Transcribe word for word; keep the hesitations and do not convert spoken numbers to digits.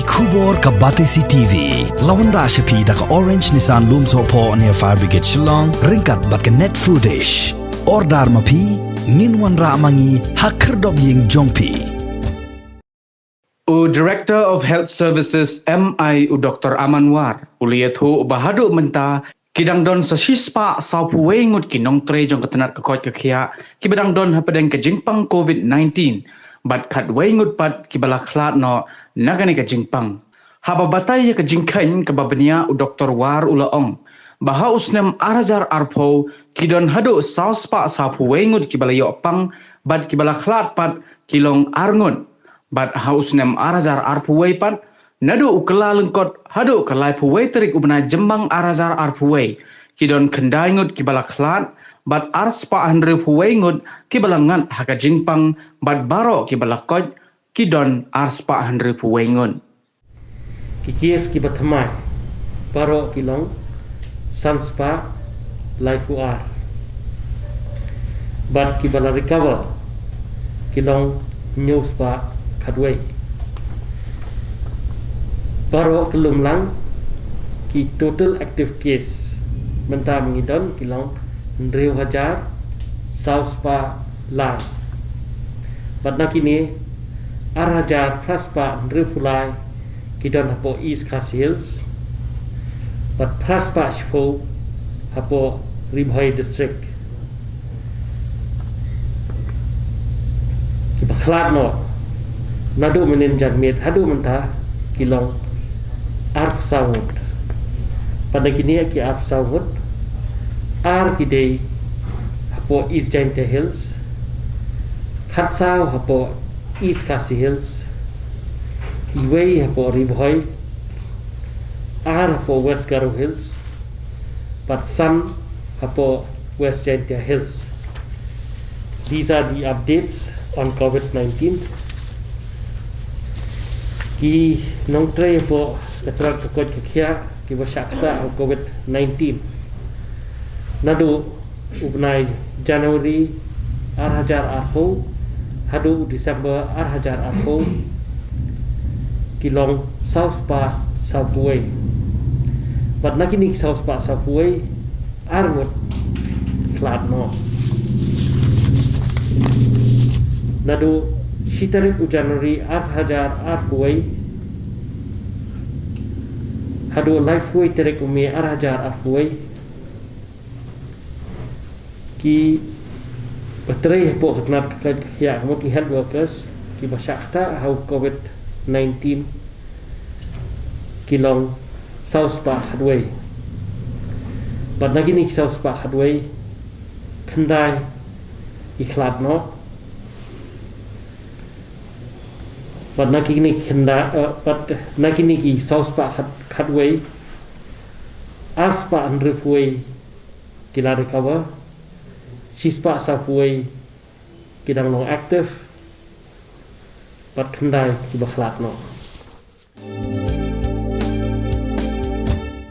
Khubor ka Batesi T V la wanrah sha phi da ka Orange Nissan Lumsohphoh near Fire Brigade Shillong, ryngkat bad ka Net Foodish. Order ma phi, ngin wanrah ma ngi ha khyrdop ïing jong phi. U Director of Health Services M I, u Doctor Aman War, u la ïathuh ba haduh mynta ki dang don sa shispah sawphew wei ngut ki nongtrei jong ka tnat ka koit ka khiah kiba dang don hapdeng ka jingpang covid nineteen, bad khatwei ngut pat kiba la khlad noh na kane ka jingpang. Haba batai ïa ka jingkheiñ kaba bniah, u Doctor War u la ong ba ha u snem ar hajar arphew ki don haduh sawspah sawphew wei ngut kiba la ïoh pang, bad kiba la khlad pat ki long ar ngut. Bad ha u snem ar hajar arphew wei pat, naduh u Kyllalyngkot haduh ka laiphew wei tarik u bnai Jymmang ar hajar arphew wei, ki don khyndai ngut kiba la khlad, bad arspah hynriewphew wei ngut kiba la ngat ha ka jingpang, bad baroh kiba la koit ki don arspah hynriewphew wei ngut. Ki case kiba thymmai baroh ki long sanspah laiphew ar. Bad kiba la recover ki long hynñiewspah khatwei. Baroh kyllum lang, ki total active case mynta ma ngi don ki long hynriew hajar sawspah lai. Bad na kine, ar hajar phraspah hynriewphew lai ki don hapoh East Khasi Hills, bad phraspah shiphew hapoh Ri Bhoi District. Kiba khlad noh naduh mynnin janmiet haduh mynta ki long arphew saw ngut. Bad na kine ki arphew saw ngut, ar ki dei hapoh East Jaintia Hills, khatsaw hapoh East Khasi Hills, iwei hapoh Ri Bhoi, ar hapoh West Garo Hills, bad san hapoh West Jaintia Hills. These are the updates on covid nineteen. Ki nongtrei hapoh ka tnat ka koit ka khiah kiba shah ktah ha covid nineteen naduh u bnai January ar hajar arphew haduh u December ar hajar arphew ki long sawspah sawphew wei. Bad na kine ki sawspah sawphew wei, ar ngut khlad noh. Naduh shi tarik u January ar hajar arphew wei haduh laiphew wei tarik u May ar hajar arphew wei, kiba trei hapoh ka tnat ka koit ka khiah, mo, ki health workers kiba shah ktah ha u covid nineteen ki long sawspah khatwei. Bad na kine ki sawspah khatwei, khyndai ki khlad noh. Bad na kine ki khyndai, eh, bad na kine ki sawspah khat, khatwei, arspah hynriewphew wei ki la recover, shispah sawphew wei ki dang long active, bad khyndai kiba khlad noh.